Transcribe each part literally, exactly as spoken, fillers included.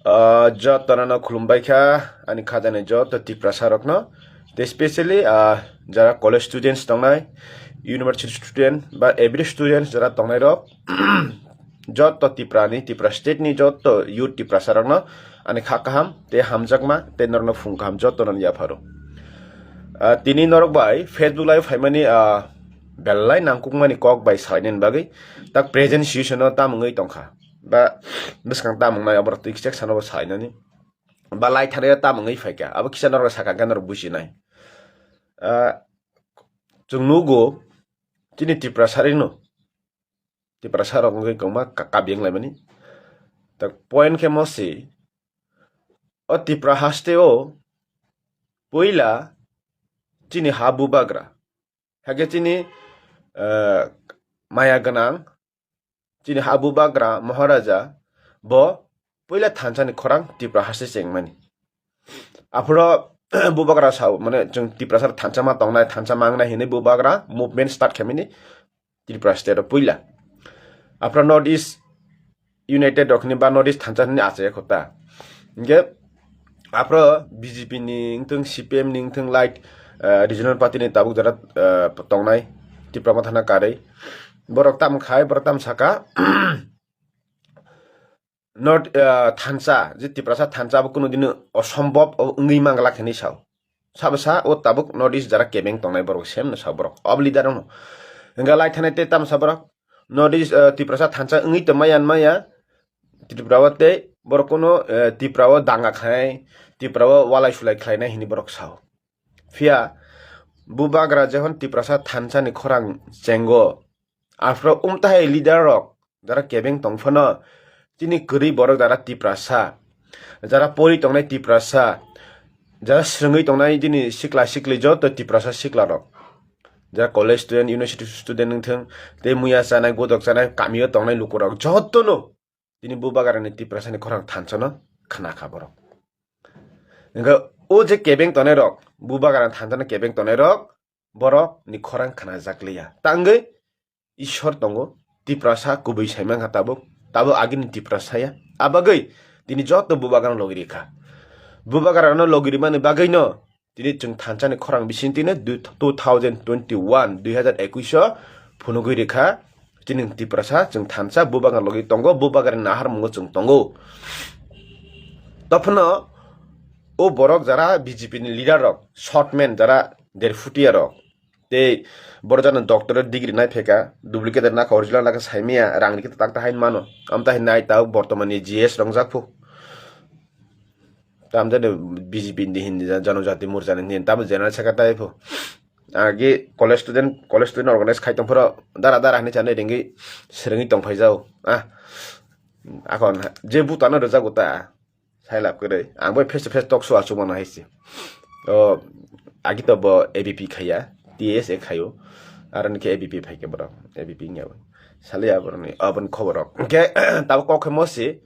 Ah, jotono no khulumbai kha, ani khajani joto Tiprasa rokno. Tei specially, ah, jara college students tongnai, university student ba every students jara tongnai rok, joto Tiprani, Tipra state ni joto youth Tiprasa rokno ani kha kaham tei hamjakma tei norokno phung kaham jotono yapharo. Ah, tini norok bai Facebook live phaimani, ah, belai nangkukmani kok bai salainani bagwi tak present situation o tamungwi tongkha. Ba bwskang tamung nai oborok twi kichak sanabo sainani. Ba lai thani tamung wi phaikha. Abo kisa norok sakha khe norok bujinai. Ah, chwng nugo chini Tiprasa rino. Tiprasa rok wngwi kwbangma ka-, kabi wng laimani. Tak point khe mo si, o Tipra haste o puila chini ha bubagra. Hakhe chini, eh, maya gwnang, chini ha bubagra Maharaja bo puila thansa ni khorang Tipra haste chengmani. Aphuru bubagra sao, mane chwng Tiprasa thansa ma tongnai, thansa ma wngnai hinwi bubagra movement start khaimani Tripura state o puila. Aphuru North East United rok hinwi ba North East thansa hinwi achai kho ta. Hinkhe aphuru B J P ni wngthung, C P M ni wngthung, like, eh, regional party ni tabuk jora, eh, tongnai Tipra Motha na karwi. Borok tam khai, borok tam saka. North, ah, thansa, je Tiprasa thansa abo kuno dino osombob o wngwi manglak hinwi sao. Sabo sa o tabuk North East jara kebeng tongnai borok sem no sa borok. Ob leader no. Hingga lai thanai te tam sa borok. North East, ah, Tiprasa thansa wngwi tongmaya maya. Tripura o tei borok kuno, eh, Tripura o danga khlai, Tripura o walai sulai khlainai hinwi borok sao. Phiya bubagra jehon Tiprasa thansa ni khorang chengo, aphuru umtahai leader rok jara kebeng tong phano, chini kwrwi borok jara Tiprasa, jara pori tongnai Tiprasa, jara swrwngwi tongnai jini sikla sikli joto Tiprasa sikla rok, jara college student, university student wngthung, tei muya chanai, godok chanai, kamio tongnai lukurok jotono tini bubagrani Tiprasani khorang thansano khna kha borok. Hingkhe o je kebeng tongnai rok, bubagrani thansano kebeng tongnai rok, borok ni khorang khna jak liya. Tangwi Ishwar tongo, Tiprasa kubui sai mankha tabuk, tabuk agini Tiprasa ya. Abagwi tini joto bubagrano logi rikha. Bubagrano logi rimani bagwino tini chwng thansani khorang bising tini du-, two thousand twenty-one, dui hazar ekush o phunugwi rikha. Chini Tiprasa chwng thansa bubagra logi tongo, bubagrani naharmungo chwng tongo. Tophano o borok jara B J P ni leader rok, short man jara derfutia rok, tei borok jana doctorate degree nai phaikha, duplicate naka original naka saimaya, rang ni khe tak ta hain mano. Amta hinai ta bortomani G S rongjak phu. Tam jani B J P ni hindi, Janajati Morcha ni hindi, tam general secretary pho. Agi college student, college student organize khai tong phoro, dara dara hinwi chanai ringwi swrwngwi tong phai jao. Ah, akon je butano rwjago ta, sai lab kwrwi. Ang bai face to face talk show achuk mano hai se. O, agi to bo A B P khaiya, T S A khaio. Aro ni khe A B P phai khe borok, A B P wngya bo. Sali aboroni, aboni khobor rok. Hingkhe, tabo kok khe mo se,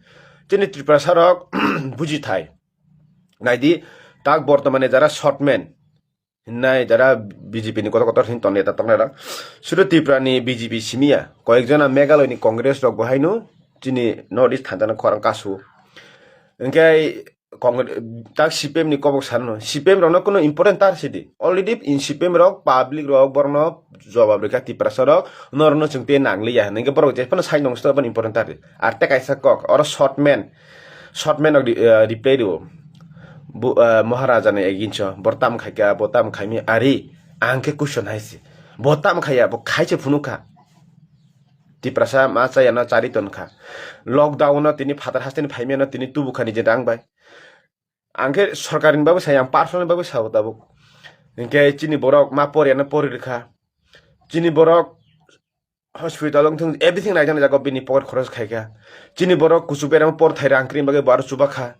chini Tiprasa rok buji thai. Naidi, tak bortomane jara short man hinnai, jara B J P ni kotor kotor hin ton neta tongnai rok. Sudu Tripura ni B J P simi ya, koyek jona Meghalaya ni Congress rok bo haino chini North East thansa no khorang kasu. Hingkhe Congre-, tak C P M ni kobok sano, C P M rokno kuno important tar sidi. Already in C P M rok, public rok, borokno jobab rikha Tiprasa rok, norokno chwng tei nangliya hinwi borok jephano sai nongsto, aboni important tar di. Ar tei kaisa kok, oro short man, short man rok di, eh, reply rio. Bu, eh, Maharaja ni against o, bo tam khaikha, bo tam khaimi ari, ang khe question hai se. Bo tam khaiya, bo khai se phunukha. Tiprasa ma chaya no chari ton kha. Lockdown no tini phatar hasteni phaimya no tini tubu kha ni je rang bai. Ang khe sorkar ni bagwi saya, ang personal ni bagwi sao tabuk. Hinkhe chini borok ma poriya no pori rikha. Chini borok hospital wng thung, everything naijak naijak o bini pocket khoros khai kha. Chini borok kuchuk berama por thai rang kring bagwi bo aro chuba kha.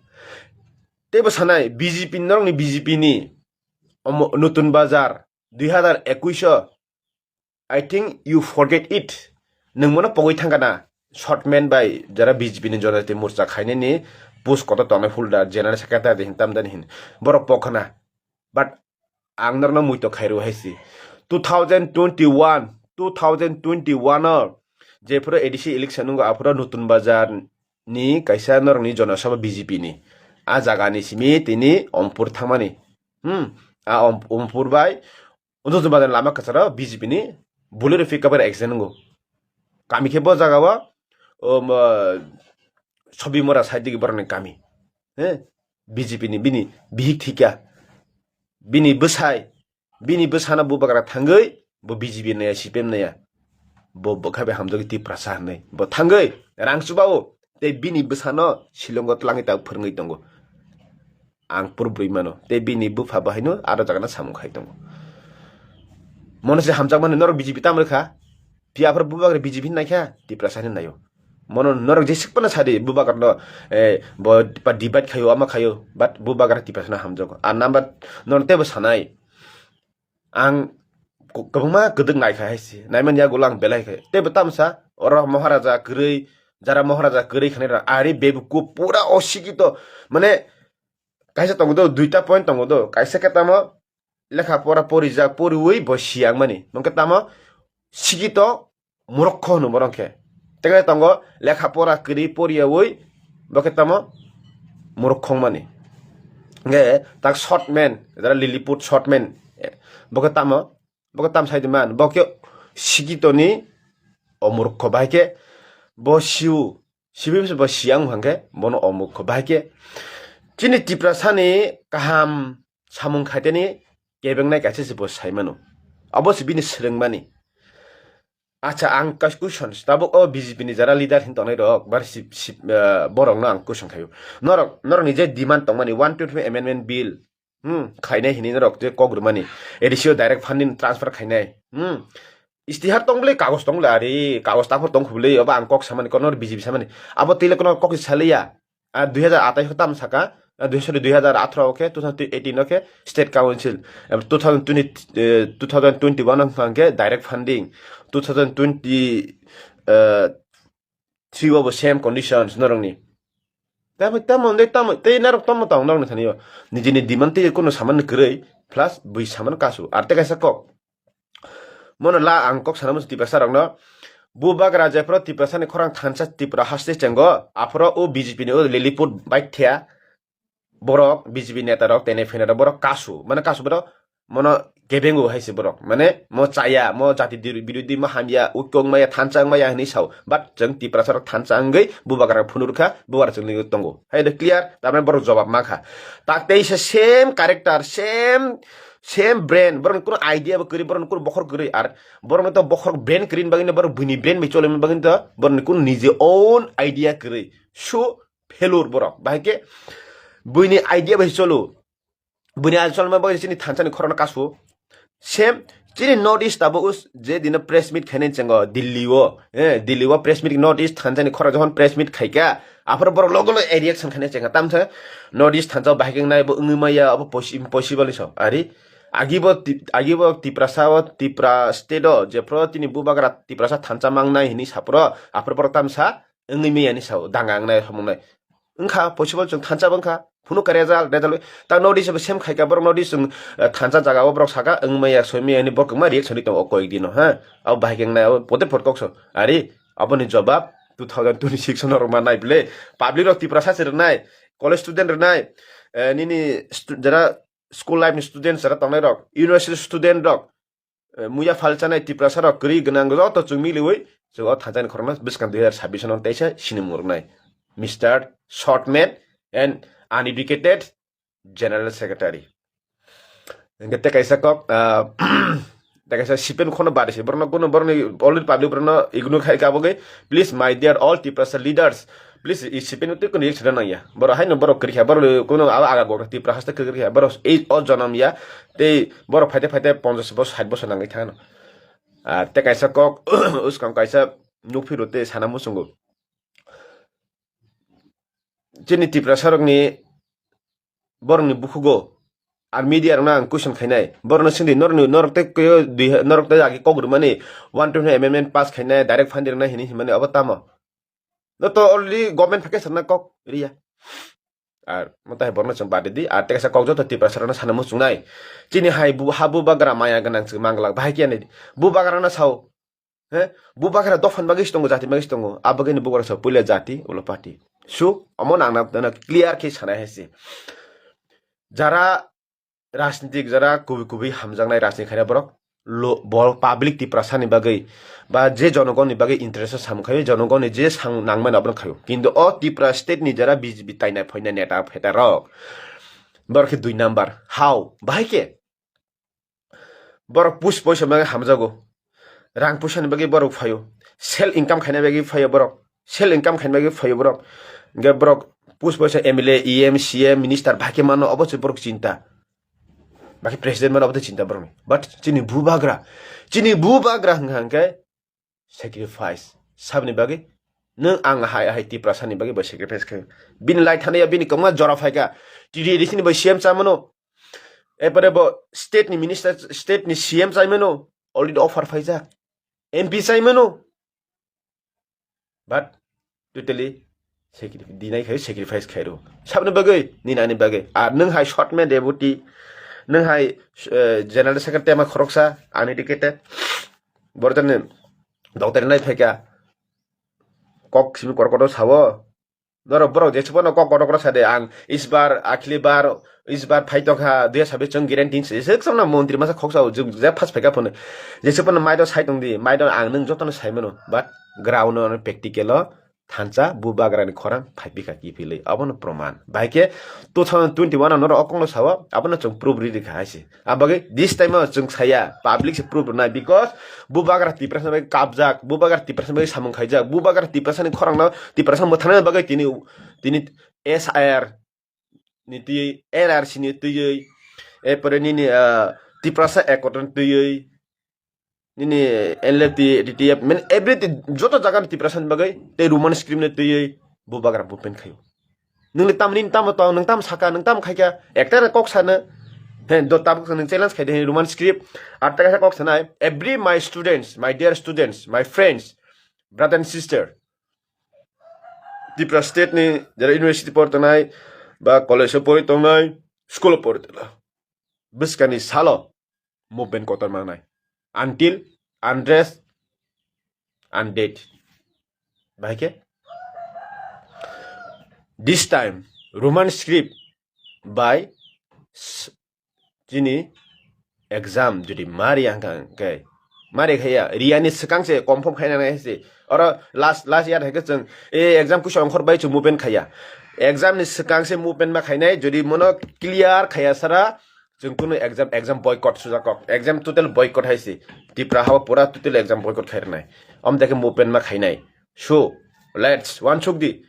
Teibo sanai B J P norokni B J P ni omo Nutun Bazar dui hazar ekush o, I think you forget it. Nwng mono pogwi thangkha na, short man bai jara B J P ni Janajati Morcha khainani post kotor tongnai folder general secretary de hin tam dani hin. Borok pokha na. But ang norokno muito khairw hai si. Two thousand twenty-one, two thousand twenty-one o jephuru A D C election wngo aphuru Nutun Bazar ni kaisa norokni Jana Sabha B J P ni. A jaga ni simi tini Ompur thangmani. Hmm. A Om-, Ompur bai Udutu Bazar lama kwcharo B J P ni Bolero pickup bai accident wngo. Kami khe bo jaga o, um, uh, Sobi Mora side digi borokni kami. He? B J P ni bini bihik thika. Bini bwsai. Bini bwsano bubagra thangwi bo B J P naya, C P M naya. Bo bwkha bai hamjagwi Tiprasa hinwi. Bo thangwi rang chubao tei bini bwsano silongo twlangwi ta phwrwngwi tongo. Ang pur bwrwi mano. Tei bini bupha bahaino aro jagano samung khai tongo. Mono se hamjakmani norok B J P tamo rwkha? Phiya aphuru bubagra B J P hinwi naikha, Tiprasa hinwi naio. Mono norok jesik phano sadi, bubagrano, eh, bo pa debate khaio, ama khaio, but bubagra Tiprasano hamjago. Ar number nono teibo sanai. Ang ko-, kwbangma kwdwk naikha hai se. Naimani yagulo ang belai khe. Teibo tamsa, oro Maharaja kwrwi, jara Maharaja kwrwi khanai rok, ari bebuku pura osikito. Mane, kaisa tongo do, duita point tongo do. Kaisa khe tamo, lekha pora porijak, poriwi bo siyang mani. Nokhe tamo, sikito, murokho hwno borok khe. Tei tongo lekha pora kwrwi poriyawi bo khe tamo murokho wngmani. Hwnkhe tak short man, jara Lilliput short man, eh, bo khe tamo, bo khe tam sai man, bo khe sikitoni omurokho bai khe bo siu, sibi bo siyang hwnkhe bono omurokho bai khe chini Tiprasani kaham samung khaiteni kebengnai kaisa se bo sai mano. Abo se bini swrwngmani. Acha, ang kas-, question, tabuk o B J P ni jara leader hin tongnai rok, bar si, si, eh, borok no ang question khayo. Norok, norok ni je demand tongmani one twenty amendment bill, hmm, khainai hini norok je kok rwmani, A D C o direct funding transfer khainai, hmm. Istihar tong bwle, kagoj tong bwle, ari kagoj taphor tong khubwle, obo ang kok samani, kono B J P samani. Abo tile kono kok saliya. Ah, dui hazar atais o tam saka, ah, dui, sorry, dui hazar atharo o khe, two thousand eighteen o khe State Council, eh, two thousand twenty, eh, two thousand twenty-one o hwnkha khe direct funding, two thousand twenty, eh, three o bo same conditions norokni. Tamo, tamo, tamo, tamo, tei norok tamo tong norokni thani o. Nijini demand tei kono saman kwrwi, plus bui saman kasu. Ar tei kaisa kok. Mono la ang kok sana muchung Tiprasa rokno. Bubagra jephuru Tiprasa ni khorang thansa Tripura haste chengo, aphuru o B J P ni o Lilliput baithya borok, B J P neta rok, tene phene rok, borok kasu, mane kasu borok, mono kebengu hai se borok, mane mo chaya, mo jati dir-, birodhi, mo hamya, ukyong maya, thansa wng maya hinwi sao, but chwng Tiprasa rok thansa wngwi bubagra phunukha, bubagra chwngno tongo, hai de clear, tamni borok jobab mankha. Tak tei se same character, same, same brain, borokni kuno idea bo kwrwi, borokni kuno bokhor kwrwi, ar borokni to bokhor brain kwrwini bagwino borok buini brain bai cholimani bagwino to borokni kuno nije own idea kwrwi. So, failure borok. Bahai khe buini idea bai cholo. Buini idea cholma bai chini thansa ni khorokno kasu. Same chini North East tabuk us je dino press meet khainai chengo Delhi o. Eh, Delhi o press meet, North East thansa ni khorok jokhon press meet khaika, aphuru borok logo logo reaction khainai chenga. Tamsa North East thansa bahai khe nai bo wngwi maya, abo posi-, impossible ni so. Ari agi bo Ti-, agi bo Tiprasa o, Tripura state o, jephuru tini bubagra Tiprasa thansa mangnai hinwi saphuru, aphuru borok tamsa wngwi miyani sao, danga wngnai, homongnai. Wngkha, possible chwng thansa bo wngkha. Phunuk ka result, result. Ta North East bo same khaika, borok North East chwng, eh, thansa jaga o borok saka, wngwi maya, soi maya, hinwi borok kwma reaction ri tongo o koyek dino, ha? Abo bahai khe wngnai, abo pote phot kok so. Ari, aboni jobab two thousand twenty-six o norok ma nai bwle. Public rok Tiprasa se rwnai, college student rwnai, eh, nini stu-, jara school life ni student jara tongnai rok, university student rok, eh, muya phalchanai Tiprasa rok kwrwi gwnang joto chwng miliwi chwng o thansa ni khorokno bwskang dui hazar sabbish no teisa sinimung rwnai. Mister Shortman and uneducated General Secretary. Hingke tei kaisa kok, ah, tei kaisa C P M khorokno bari se, borokno kuno borokni already public borokno ignore khai ka bogwi. Please, my dear all Tiprasa leaders, please, i C P M twi kuno reaction nangya. Borok haino borok kwrwi kha, borok kuno aga aga gok Tipra haste kwrwi kha, borok ei o jonom ya, tei borok phaite phaite ponchash bosor, sait bosor nangwi thangano. Ah, tei kaisa kok, uskang kaisa nukphiro tei sana muchungo. Chini Tiprasa rokni borokni bukhugo, ar media rokno ang question khainai, borokno singdi, norokni, norok tei koi o dui, norok tei agi kok rwmani one twenty amendment pass khainai, direct funding rwnai hinwi hinmani, obo tamo? No to already government phai khe swrwngna kok riya. Ar mo tai borokno chwng bad di, ar tei kaisa kok joto Tiprasa rokno sana muchungnai. Chini hai bu, ha bubagra maya gwnang chwng manglak, bahai khe ani bubagra no sao. He, bubagra dophani bagwi se tongo, jati bagwi se tongo. Abagwino bubagra sa puila jati, ulo party. So, omo nang na, na clear khe sanai hai se. Jara rajnitik, jara kubui kubui hamjaknai rajniti khaina borok, lo, bol public Tiprasani bagwi, ba je jonogonni bagwi interest o samung khaio, jonogonni je sang nangmani abono khaio. Kintu o Tripura state ni jara B J P tainai phoinai neta pheta rok, borok khe dui number. How? Bahai khe? Borok pus poisa bagwi hamjago. Rang puisani bagwi borok phaio. Self income khaina bagwi phaio borok. Self income khaina bagwi phaio borok. Hingke borok pus poisa M L A, E M, C M, minister bahai khe mano, obo se borok chinta. Bahai president mano, obo se chinta borokni. But chini bubagra, chini bubagra hingka hingke sacrifice. Saboni bagwi nwng ang hai, hai Tiprasani bagwi bo sacrifice khaio. Bini lai thani ya bini kwma jora phaika. T D A D C ni bo C M chamano. Epore bo state ni minister, state ni C M chaimano. Already offer phaijak. M P chaimano. But totally sacri-, deny khaio, sacrifice khairo. Saboni bagwi, nini ani bagwi. Ar nwng hai short man deputy, nwng hai, eh, general secretary ma khoroksa, uneducated. Borok jani doctor nai phaika. Kok simi kor kotor sawo. Norok borok jesa phano kok kotor kotor sade, ang isbar, akhili bar, isbar phai tongkha, dui hajar sabis chwng guarantee se, se chwngno montri masa khoksa o, jwng je phas phaika phano. Jesa phano maito sai tongdi, maito ang nwng jotono sai mano, but ground o, practical o, thansa bubagrani khorang phai pika kiphilwi, abono proman. Bahai khe two thousand twenty-one o norok o kokno sawo, abono chwng proof riri kha hai se. Abagwi this time o chwng saya, public se proof rwnai, because bubagra Tiprasa bai kapjak, bubagra Tiprasa bai samung khaijak, bubagra Tiprasa ni khorang no, Tiprasa mwthangna bagwi tini, tini S I R ni twi, N R C ni twi, epore nini, ah, Tiprasa Accord ni twi, nini N L F T, D T F, mane everything, joto jaga ni Tiprasa ni bagwi, tei Roman script ni twi, bubagra movement khaio. Nwng le tamni tamo tong, nwng tam saka, nwng tam khaikha, ekta kok sana. He, do tabuk nwng challenge khaide, he, Roman script. Ar ta kaisa kok sanai, every my students, my dear students, my friends, brother and sister, Tripura state ni jara university pori tongnai, ba college o pori tongnai, school o pori tongnai, bwskani salo movement kotor mangnai. Until, unrest, undead. Bahai khe? This time, Roman script by s-, chini exam jodi mari hangkha hingkhe, mari khaya, riyani swkang se confirm khaina nai se. Oro last, last year hai khe chwng, e, exam kusa ongkhor bai chwng movement khaya. Exam ni swkang se movement ma khainai, jodi mono clear khaya sara, chwng kunu exam, exam boycott sujakok. Exam total boycott hai se. Tripura hao pura total exam boycott khai rwnai. Om dekhe movement ma khainai. So, let's, wansuk di.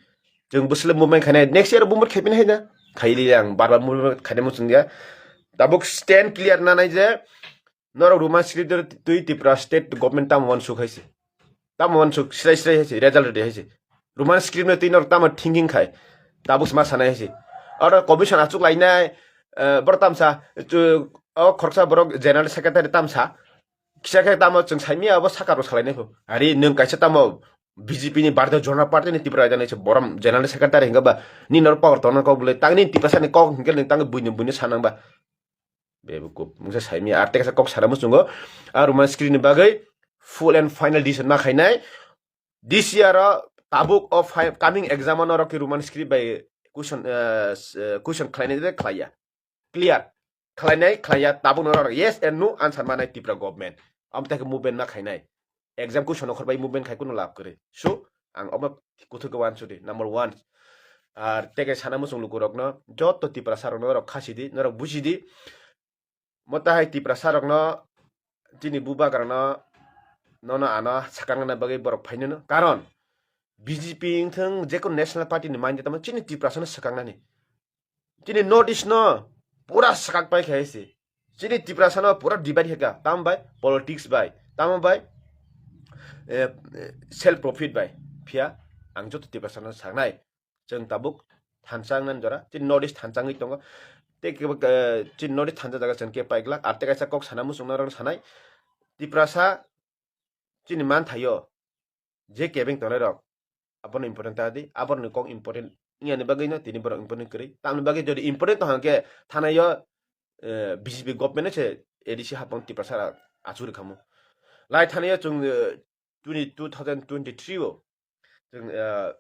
Chwng bwswk le movement khainai. Next year movement khaipini hai da. Khaili ang bar bar movement khainai muchung ya. Tabuk stand clear nanai je, norok Roman script twi Tripura state government tamo wansuk hai se. Tamo wansuk srai srai hai se, result ready hai se. Roman script no twi norok tamo thinking khai. Tabuk sma sanai hai se. Oro commission achuk lainai, eh, borok tamsa, chu-, o khoroksa borok general secretary tamsa. Kisa khe tamo chwng saimia abo saka rok salainai kho. Ari nwng kaisa tamo B J P ni Bharatiya Janata Party ni Tripura Raja ni se borom general secretary hingke ba nini oro power tongna kok bwle tang nini Tiprasa ni kok hingke nwng tang buino buino sanang ba. Bebukuf. Mungsa saimia ar tei kaisa kok sana muchungo. A Roman script ni bagwi full and final decision ma khainai. This year o tabuk o fi-, coming exam o norok khe Roman script bai question, eh, s-, eh, question khlainai de khlaiya. Clear. Khlainai, khlaiya, tabuk norok yes and no answer manai Tripura government. Am tei khe movement ma khainai. Exam question okhor bai movement khai kuno lab kwrwi. So, ang obo kuthuk khe wansudi. Number one. Ar tei khe sana muchung lukurokno, joto Tiprasa rokno norok khasidi, norok bujidi. Mota hai Tiprasa rokno, chini bubagrano, nono ano sakang nana bagwi borok phainano. Karon, B J P wngthang, jekun National Party ni manya tamo chini Tiprasano swkaknani. Chini North East no pura swkak pai khe se. Chini Tiprasano pura divide khe ka. Tamo bai politics bai. Tamo bai, eh, self profit bai. Phiya ang joto Tiprasano saknai. Chwng tabuk thansa wngmani jora. Chini North East thansa wngwi tongo. Tei kebo, eh, chini North East thansa jaga chwng khe pai glak. Ar tei kaisa kok sana muchungna rok sanai. Tiprasa chini manthaio. Je kebeng tongnai rok, abono important ta di, aboroni kok important wngya ni bagwi no tini borok important kwrwi. Tamni bagwi jodi important tong hwnkhe thanaio, eh, B J P government no se A D C hapang Tiprasa achuk rwkhamu. Lai thanaio chwng, eh, twenty, two thousand twenty-three o chwng, ah,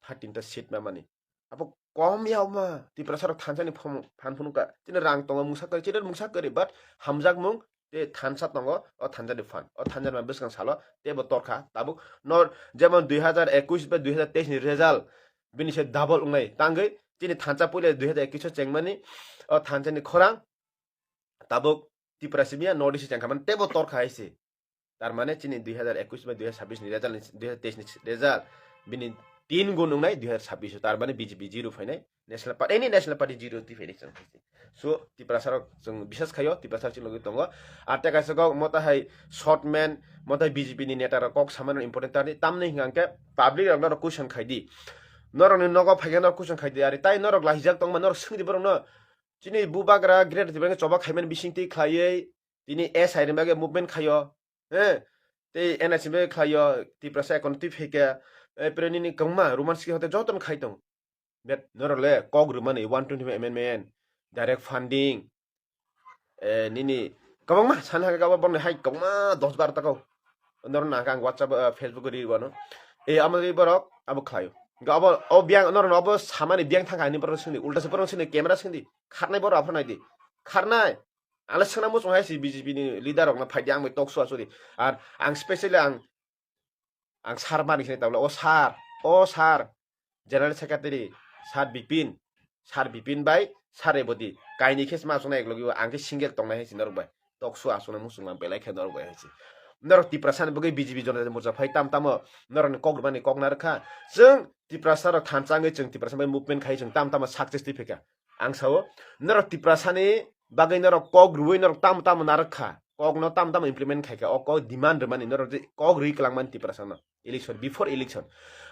thirteen ta seat mamani. Abo kom ya ma, Tiprasa rok thansa ni phom-, phan phunukha. Chini rang tongo mungsa kwrwi, chini mungsa kwrwi, but hamjakmung tei thansa tongo, o thansa ni phan. O thansa ni bwskang salo teibo torkha. Tabuk nor jemon dui hazar ekush bai dui hazar teis ni result bini se double wngnai. Tangwi chini thansa puila dui hazar ekush o chengmani, o thansa ni khorang tabuk Tipra simi ya North East chengkha mani teibo torkha hai se. Tar mane chini dui hazar ekush bai dui hazar sabbish ni result ni, dui hazar teis ni result bini tin gun wngnai dui hazar sabbish o. Tar mane B J P zero phainai, National Party, any National Party zero twi phainai chwng hai se. So, Tiprasa rok chwng bisas khaio, Tiprasa rok chini logi tongo. Ar tei kaisa kok mota hai short man, mota hai B J P ni neta rok kok samani important tani, tamni hwnkha hwnkhe public rok norok question khai di. Norok ni nogo phaikhe norok question khai di, ari tai norok lahijak tongma norok swngdi borok no. Chini bubagra Greater Tipraland choba khaimani bising twi khlaiwi tini S I ni bagwi movement khaio, he, tei N S ni bagwi khlaio, Tiprasa Accord twi phaikha, eh, pre nini kwbangma Roman script hote jotono khai tongo. Bet norok le kok rwmani one twenty-five amendment, direct funding, eh, nini kwbangma sana hake abo borni hai kwbangma dos bar ta kok. Norok nang ang WhatsApp, eh, Facebook ri wano. Eh, amo ri borok abo khlaio. Ga abo, o biang norok abo samani biang thangka ani borok sindi, ulta se borok sindi, camera sindi. Kharnai borok aphano naidi. Kharnai. Ang le swngna muchung hai si B J P ni leader rok no phai di ang bai talk show achuk di. Ar ang specially ang, ang sir mani khe tabla, "O sir, o sir, General Secretary, sir Bipin, sir Bipin bai sir Reboti, kaini khe ma chwngna eklogi o, ang khe single tongnai hai si norok bai talk show achukna muchung lang belai khe norok bai hai si." Norok Tiprasa ni bagwi B J P Jonata Morcha phai tam tamo norok ni kok rwmani kok narwkha. Chwng Tiprasa rok thansa wngwi chwng Tiprasa bai movement khai chwng tam tamo success twi phaikha. Ang sao, norok Tiprasani bagwi norok kok rwui norok tamo tamo narwk kha, kokno tamo tamo implement khai kha, o kok demand rwmani norok je kok rwi kwlangmani Tiprasano election, before election.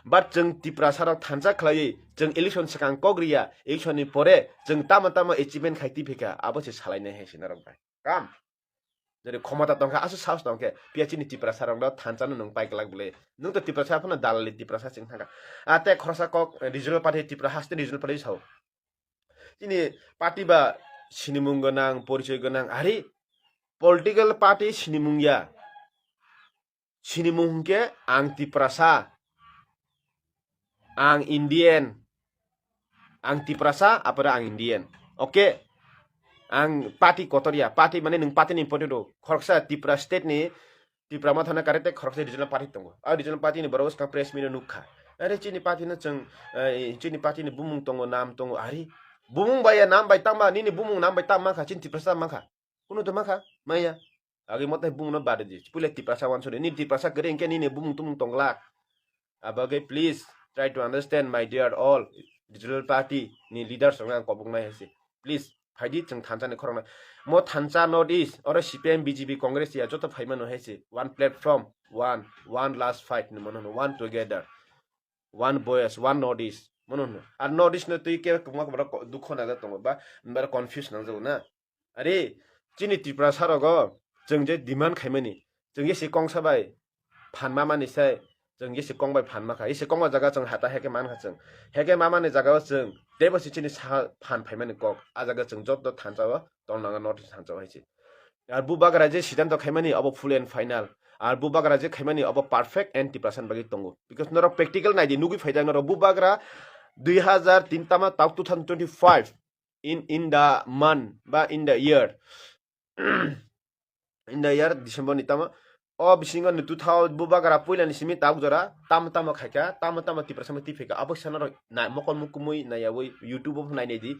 But chwng Tiprasarok thansa khlaiwi chwng election swkang kok rwya, election ni pore chwng tamo tamo achievement khai twi phaikha, abo se salainai hai se norok bai. Kam. Jodi khomota tongkha, aswk sahos tongkhe, phiya chini Tiprasa rokno thansa no nwng pai kwlak bwle. Nwng to Tiprasa phano dalali Tiprasa chwng thangkha. A tei khoroksa kok, eh, regional party, Tipra haste regional party sao. Chini party ba sinimung gwnang, porichoi gwnang, ari political party sinimung ya. Sinimung hwnkhe ang Tiprasa, ang Indian, ang Tiprasa, apore ang Indian. Okay? Ang party kotor ya, party mane nwng party ni important o. Khoroksa Tipra state ni, Tipra Motha na kare tei khoroksa regional party tongo. A regional party ni borok swkang press meet o nukha. Are chini party no chwng, eh, chini party ni bumung tongo, nam tongo, ari bumung bai ya nam bai tangma, nini bumung nam bai tang mankha, chini Tiprasa mankha. Kunu to mankha, maya. Agi motai bumung no bade di. Puila Tiprasa wansuri. Ni Tiprasa kwrwi hwnkhe nini bumung tumung tong glak. Abagwi please try to understand, my dear all regional party ni leaders rokno ang koboknai hai se. Please, phaidi chwng thansa ni khoroknai. Mo thansa North East, oro C P I M, B J P, Congress ya joto phaimano hai se. One platform, one, one last fight ni mono, one together. One voice, one North East. Mono hwno. Ar North East no twi khe kwbangma kwbangma ko-, dukho nangja tongo ba, ba confuse nangjago na. Are, chini Tiprasa rogo chwng je demand khaimani, chwng je se kongsa bai phan mamani sai, chwng je se kong bai phan makha. Ese kongma jaga chwng hata heke mankha chwng. Heke mamani jagao chwng teibo se chini saha phan phaimani kok. A jaga chwng joto thansa o tong nangna North East thansa o hai se. Ar bubagra je siddhanto khaimani abo full and final. Ar bubagra je khaimani abo perfect and Tiprasa ni bagwi tongo. Because norok practical naidi nugwi phaijak norok bubagra dui hazar tin tama tok two thousand twenty-five in, in the month ba in the year. In the year December ni tamo. O bisingo ni two thousand bubagra puila ni simi tok jora tamo tamo khaika, tamo tamo Tiprasa ni twi phaika. Abo sana norok na mokol mukumui naiyawi YouTube o nai nai di.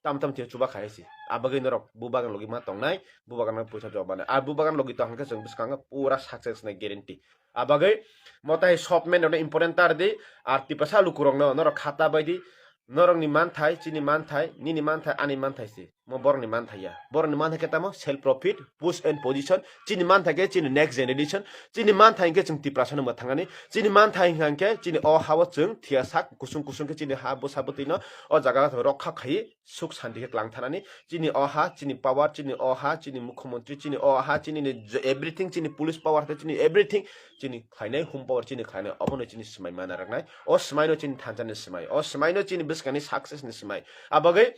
Tam tam thwiya chuba khai se. Abagwi norok bubagra logi ma tongnai, bubagra no poisa job manai. A bubagra logi tong hwnkhe chwng bwskango pura success nai guarantee. Abagwi motai shop man rokno important tar di, ar Tiprasa lukurokno norok khata bai di, norokni manthai, chini manthai, nini manthai, ani manthai se. Mo borokni manthai ya. Borokni manthai khe tamo self profit, post and position, chini manthai khe chini next generation, chini manthai hwnkhe chwng Tiprasa no mwthangani, chini manthai hwnkhe chini o ha o chwng thwiya sak kusung kusung khe chini ha bwsa bwtwi no o jaga rokha khai suk santi khe tlang thanani, chini o ha, chini power, chini o ha, chini mukhyamantri, chini o ha, chini ni j-, everything, chini police power, chini everything, chini khlainai home power, chini khlainai obono chini swmai mana rwknai, o swmai no chini thansa ni swmai, o swmai no chini bwskang ni success ni swmai. Abagwi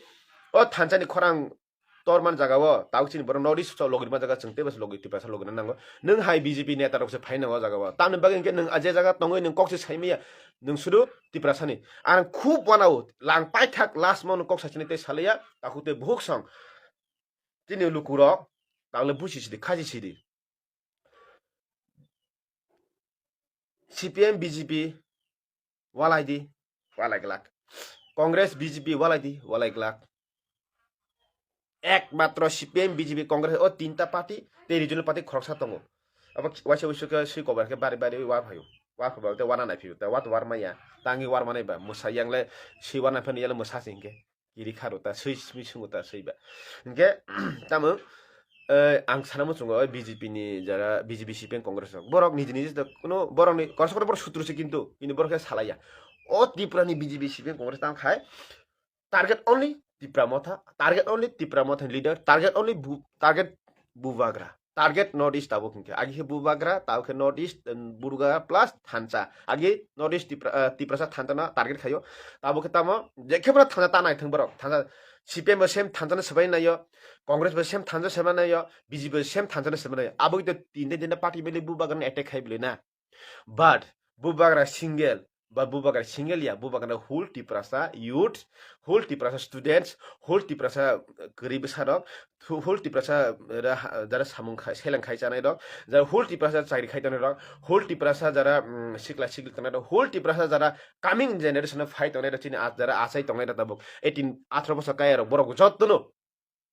o thansa ni khorang tor man jaga o, tau chini borok North East o logirma jaga chwng teibo se logi Tiprasa logina nango. Nwng hai B J P neta rok se phai nango o jaga o. Tamni bagwi hinkhe nwng a je jaga tongwi nwng kok se saimaya, nwng sudu Tiprasa ni. Ang khub wanao, lang paithak last month kok sachini tei salaya, takhuk tei buhuk song. Chini lukurok, tangle busi sidi, khasi sidi. C P M, B J P, walai di, walai glak. Congress, B J P, walai di, walai glak. Ekmatro C P M, B J P, Congress, o tinta party, tei regional party khoroksa tongo. Abo waisa waisa khe swi kobar khe bari bari wa phaio. Wa phaio, tei wana nai phio, tei wa to war maya. Tangi war manai ba, mwsa yang le swi wana phani yale mwsa sing khe. Kiri kharo ta swi, swi sungo ta swi ba. Hinkhe, tamo, eh, ang sana muchungo, eh, B J P ni jara, B J P, C P M, Congress rok. Borok niji niji to kuno borok ni, korsok borok sutru se kintu, ini borok khe salaya. O Tripura ni B J P, C P M, Congress tang khai, target only Tipra Motha, target only Tipra Motha leader, target only bu-, target Bubagra. Target North East tabuk hinkhe. Agi khe Bubagra, tabuk khe North East, em, Bubagra plus Thansa. Agi North East Tipra-, eh, Tiprasa Thansa no target khayo. Tabuk khe tamo, je khe phano Thansa ta nai thung borok. Thansa, C P M bo same Thansa no swbai naio, Congress bo same Thansa swbai naio, B J P bo same Thansa no swbai naio. Abo khe tinta tinta party mili Bubagra no attack khai bwlwi na. But Bubagra single, ba Bubagra single ya, Bubagra whole Tiprasa youth, whole Tiprasa students, whole Tiprasa, eh, kwrwi bwsarok, whole Tiprasa, eh, ra-, jara samung khai, seleng khai chanai rok, jara whole Tiprasa chakri khai tongnai rok, whole Tiprasa jara, mm, sikla sikli tongnai rok, whole Tiprasa jara coming generation o phai tongnai rok, chini a-, jara achai tongnai rok tabuk eighteen, atharo bosor kaya rok, borok jotono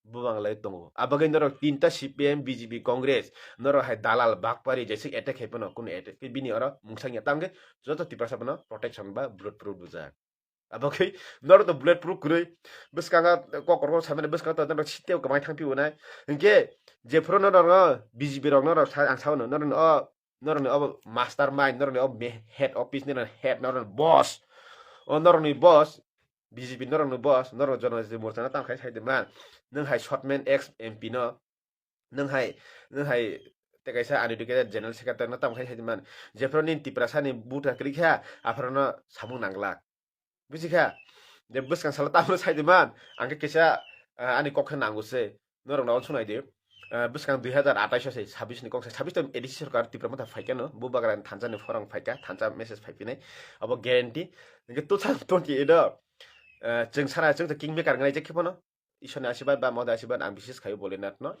Bubagra lai tongo. Abagwi norok tinta C P M, B J P, Congress, norok hai dalal bakpari jaisi attack hai phano kunu attack khe bini oro mungsa wngya, tamo khe joto Tiprasa phano protection ba bullet proof bujak. Abagwi norok to bullet proof kwrwi bwskango kokrok samani bwskango to norok siteo kwmai thang phio nai. Hinkhe jephuru norok no B J P rok norok sa, ang sao no norok no o norokni obo master mind, norokni obo me-, head office, norokni head, norokni boss. O norokni boss, B J P norokni boss, norok Janajati Morcha no tamo khai sai de man. Nwng hai short man ex M P no, nwng hai, nwng hai tei kaisa uneducated general secretary no tamo khai sai de man. Jephuru nini Tiprasa ni buta kwrwi kha, aphuru no samung nanglak. Buji kha? Je bwskang salo tabuk sai di man, ang khe kisa, ah, ani kok khe nango se. Norok no uansuk nai di. Ah, bwskang dui hazar atais o se, sabis ni kok se, sabis to A D C sarkar Tipra Motha phai kha no, Bubagra ni thansa ni phorang phai kha, thansa message phai phinai. Abo guarantee. Hinkhe two thousand twenty eight o, ah, chwng sana, chwng to kingmaker wngnai je khe phano. Iswrni asibad ba Moda asibad ang bises khaio Bholenath no.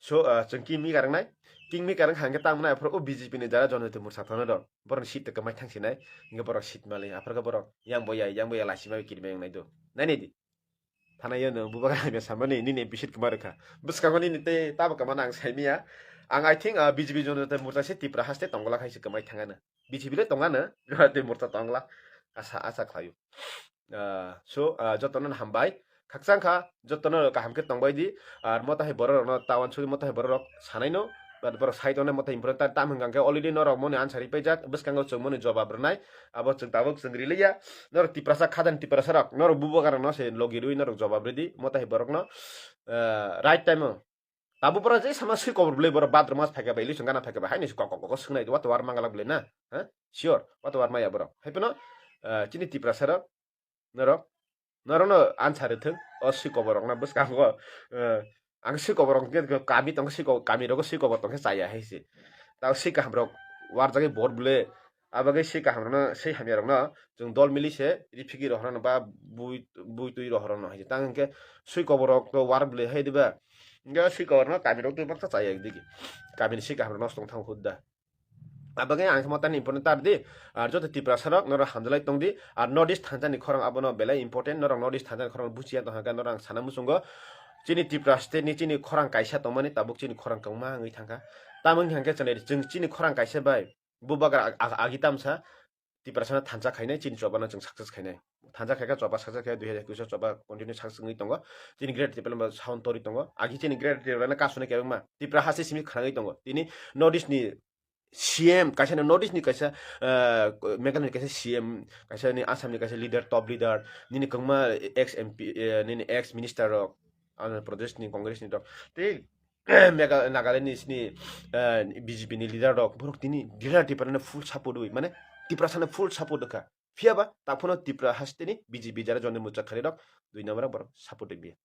So, ah, chwng kingmaker wngnai. Kingmaker wngkha hinkhe tamo nai aphuru o B J P ni jara Janajati Morcha thangna rok. Borok ni seat to kwmai thang sinai. Hinkhe borok seat mali. Aphuru khe borok yang boya, yang boya lachi ma kirima wngnai do. Nai nai di. Thana yo no Bubagra ni samani nini M P seat kwma rwkha. Bwskango nini tei tamo kwmana ang saimanya. Ang I think, ah, B J P Janajati Morcha se Tipra haste tongla khai se kwmai thangano. B J P le tongano. Janajati Morcha tongla. Asa, asa khlaio. Ah, so, ah, jotono hambai. Khakchang kha, jotono kaham khe tongbai di. Ar mota hai borok rokno tawan suri mota hai borok rok sanai no. But borok sai tongnai mota important tam hwnkha khe already norok moni answer ri paijak. Bwskango chwng moni jobab rwnai. Abo chwng tabuk chwng ri liya. Norok Tiprasa khadan Tiprasa rok. Norok Bubagra rokno se logi rwi norok jobab ridi. Mota hai borokno, ah, right time o. Tabuk borok je sama swi kobor bwlai borok bhadrao mas phaikha bai, election gana phaikha bai, haino se kok kok kok swngnai, wa to war mangalak bwlai na? Ha? Sure, wa to war maya borok. Hai phano, ah, chini Tiprasa rok, norok, norokno answer rwthwng, o swi kobor rokno bwskango, ah, ang swi kobor rok hwnkhe kami tongkhe swi kobor, kami rogo swi kobor tongkhe chaya hai se. Tao swi kaham rok warjagwi vote bwlai, Abagwi swi kaham rokno, swi hamya rokno chwng dol mili se rifrigwi rohorno ba bui, bui twi rohorno hai se. Tang hwnkhe swi kobor rok to war bwlai hai diba? Hwnkhe swi kobor no kami rok twi baksa chaya digi. Kami ni swi kaham rok nosto wng thang hud da. Abagwi ang khe motani important tar di. Ar joto Tiprasa rok norok hamjalai tong di. Ar North East thansa ni khorang abono belai important. Norok North East thansa ni khorang buchiya tong hwnkhe norok ang sana muchungo. Chini Tripura state ni chini khorang kaisa tongmani tabuk chini khorang kwbangma wngwi thangkha. Tamoni hwnkhe chwng, chwng chini khorang kaisa bai Bubagra ag-, ag-, agi tamsa Tiprasano thansa khainai, chini chobano chwng success khainai. Thansa khaikha choba success khaikha, dui hazar ekwis o choba continue success wngwi tongo. Chini Greater Tipraland bo sound torwi tongo. Agi chini Greater Tipraland kasuni kebengma Tripura haste simi khwnangwi tongo. Tini North East ni C M, kaisa ni North East ni kaisa, ah, Meghalaya ni kaisa C M, kaisa ni Assam ni kaisa leader, top leader, nini kwbangma ex M P, eh, nini ex minister rok, Andhra Pradesh ni Congress ni rok. Tei Megha-, Nagaland ni sini, eh, B J P ni leader rok, borok tini Greater Tipraland no full support wi, mane Tiprasa no full support wngkha. Phiya ba, taphano Tripura haste ni B J P jara Janajati Morcha khani rok dui number borok support wngya.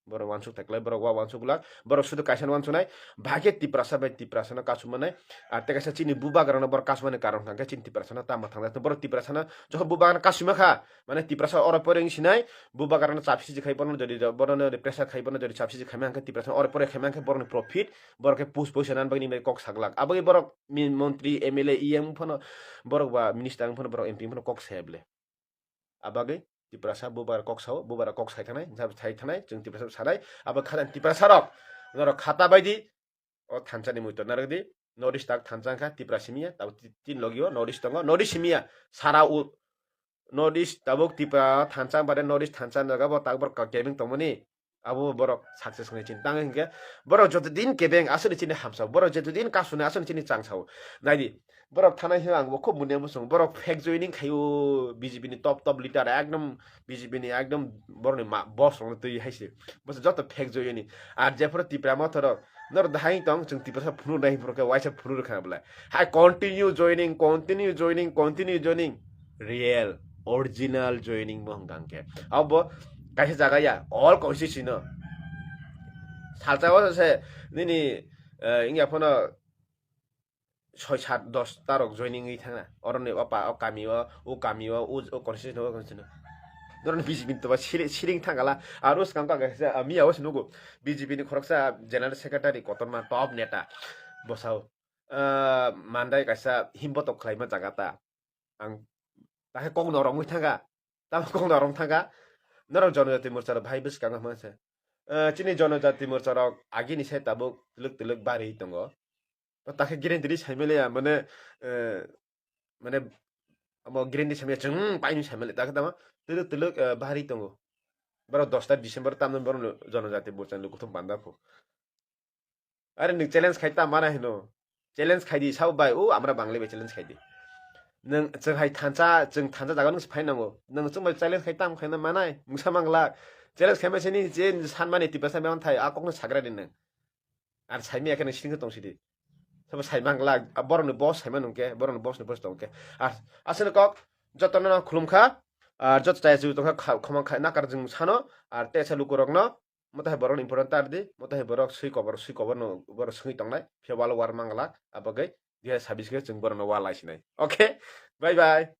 Borok wansuk taiklai, borok wa wansuk glak, borok sudu kaisa no wansunai, bahai khe Tiprasa bai Tiprasa no kasumani, ar tei kaisa chini bubagra no borok kasumani karon hwnkha khe chini Tiprasa no tamo thangjaknai, borok Tiprasa no jokhon bubagra no kasuma kha, mane Tiprasa oro pore wng sinai, bubagra no chapsiji khai bono jodi bono no pressure khai bono jodi chapsiji khai mankhe Tiprasa no oro pore khai mankhe borok ni profit, borok khe pus poisa nan bagwi ni kok saglak, aboni borok mi-, montri, M L A, E M phano borok ba minister phano borok M P phano kok saya bole. Abagwi Tiprasa bubar kok sao, bubar kok sai thanai, jab sai thanai, chwng Tiprasa sanai, abo khata Tiprasa rok, norok khata baidi, o thansa ni muito narwk di, North East tak thansa wngkha, Tipra simiya, tabo ti-, tin logi o North East tongo, North East simiya, sara u, North East tabuk Tipra thansa bade North East thansa jaga bo tak borok kebeng tongmani, abo borok success wngnai chini tang hinkhe borok joto din kebeng aswk ni chini hamsa, borok joto din kasuni aswk ni chini changsa o. Naidi, borok thanai hino ang bo khub munia muchung, borok fake joining khaio B J P ni top top leader, ekdom B J P ni ekdom borok ni ma-, boss rok no twi hai se. Bo se joto fake joining. Ar jephuru Tipra Motha rok, nor dahai tong, chwng Tiprasa phunuk nai, borok khe waisa phunuk rwkha bwlai. Hai continue joining, continue joining, continue joining. Real, original joining bo hwnkha hwnkhe. Abo kaisa jaga ya, all constituency no. Salsa o se nini, eh, wngya phano soi sat dos ta rok joining wi thangna. Oroni o pa, o kami o, o kami o, o, o constituency no, o constituency no. Noroni B J P ni toba siri-, siring thangala. Aro swkang ka kaisa, ah, miya o se nugo. B J P ni khoroksa general secretary kotorma top neta. Bosao. Ah, mandai kaisa himbotok khlaima jaga ta. Ang takhe kok norok wngwi thangkha. Tamo kok norok thangkha. Norok Jonojati Morcha rok bhai bwskango hwnma se. Eh, chini Jonojati Morcha rok agini se tabuk twlwk twlwk bari tongo. To takhe guarantee sai maliya, mane, eh, mane, amo guarantee sai maliya, chwng paini sai maliya. Takhe tamo twlwk twlwk, eh, bari tongo. Borok dosta December tamno borok Jonojati Morcha ni lukuthum panda pho. Are nwng challenge khai ta mana hino. Challenge khai di, sabo bai, o, amra Bangali bai challenge khai di. Nwng chwng hai thansa, chwng thansa jaga nwng phai nango. Nwng chwng bai challenge khai tam khaina manai, mungsa mangla. Challenge khai mase ni je sanmani Tiprasa bai thai, a kokno sagra di nwng. Ar sai miya khe nwng sini tong sidi. Sabo sai mangla, a borok ni boss sai manung khe, borok ni boss ni boss tong khe. Ar aswk kok, joto no khulum kha, ar joto chaya chwi tong kha, kha-, khoma khai nakar jwng sano, ar tesa luku rok no, Motha hai borok ni important tar di, motha hai borok swi kobor, swi kobor no borok swi tongnai, phiya wal war mangla, abagwi dui hazar sabbish khe chwng borok no wal lai sinai. Okay, bye bye.